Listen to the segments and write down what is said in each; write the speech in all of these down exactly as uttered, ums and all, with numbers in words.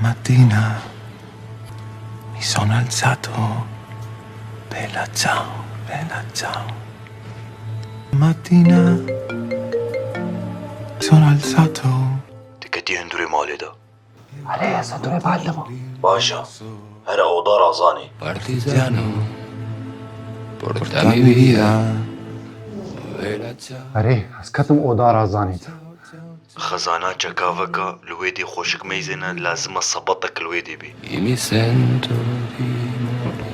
Mattina mi sono alzato, bella ciao, bella ciao. Mattina mi sono alzato. Diketî hundurê malê de. Erê, ez hundurê mal de bû. Baş e. Here oda razanê. Partigiano, portami via, bella ciao. Erê, ez ketim oda razanê de. Xezana çekaveka li wê dê xweşik meyzêne, lazim e sebetek li wê dê bê. E mi sento di morire.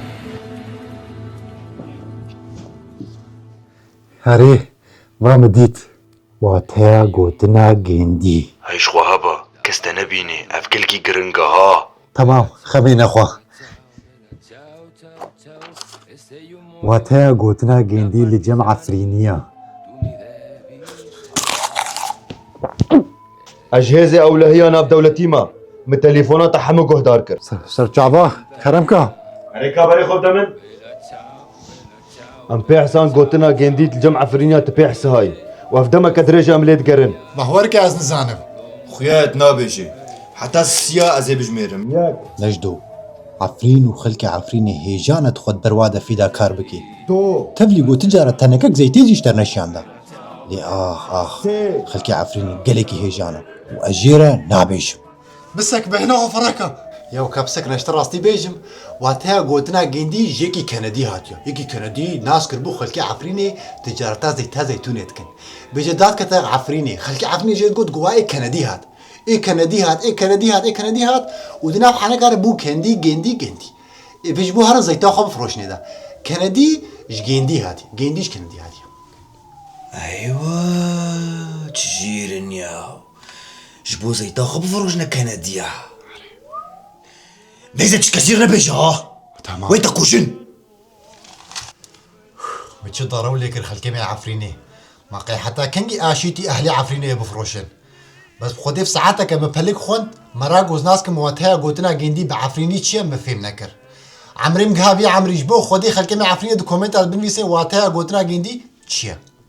Herê, va min dît. Wateya gotina gêndî. Hey ji xwe hebe, kes te nebînê, ev gelkî giring e ha. Temam, xemê nexwe. Wateya gotina gêndî li cem Efrînî ye. Ez ji hêzê ewlehiya navdewletî me. Min telefona te hemû guhdar kir. Ser, serçava, kerem ka. Erê ka berê xwe bide min. Em pê ehsan gotina gêndî li cem Efrînî ya tu pê ehsihayî. Û ev demeke dirêj e em lê digerin. Mehwerke ez nizanim. Xuya et nabêjê. Heta siya ez ê bijmêrim. Yek. Nejdo, Efrîn û xelkê Efrînê hêja ne tu xwe di berwa de fîdakar bikî. Do. Tevlî got, tu cara tenekek zeytê jî ji te neşiyanda. Lê ax, ax, Sê. Xelkê Efrînê gelekî hêja ne û ez jê re nabêjim. Bisek bêhna xwe fireka. Ya weka bisek ne, ji te rastî bêjim, wateya gotina gêndî ji yekî Kenedî hatiye. Yekî Kenedî nas kiribû xelkê Efrînê ticareta zeyta zeytûnê dikin. Bêje dad kete Efrînê. Xelkê Efrînê jê digot, guwa ê Kenedî hat. Ê Kenedî hat, ê Kenedî hat, ê Kenedî hat û di nav heneka re bû kendî, gêndî, gêndî. Ê vê ji bo herin zeyta xwe bifroşinê de. Kenedî ji gêndî hatiye. Gêndî ji Kenedî hatiye. Eywa, çi jîr in ya. Ji bo zeyta xwe bifroşine Kenedî ya. Neyse, çi kesî nebêje ha. Tamam. Wê te kujin. Min çi darew lê kir xelkê me Efrînê. Ma qey heta kengî aşîtî ehlê Efrînê bifroşin? Bes bi Xwedê saeteke min pelik xwend, me ragoz nas kim wateya gotina gêndî bi Efrînî çi ye, min fêm nekir. Emrê min giha vî emrî ji bo Xwedê xelkê me Efrînê di komenta de binivîse wateya gotina gêndî çi ye.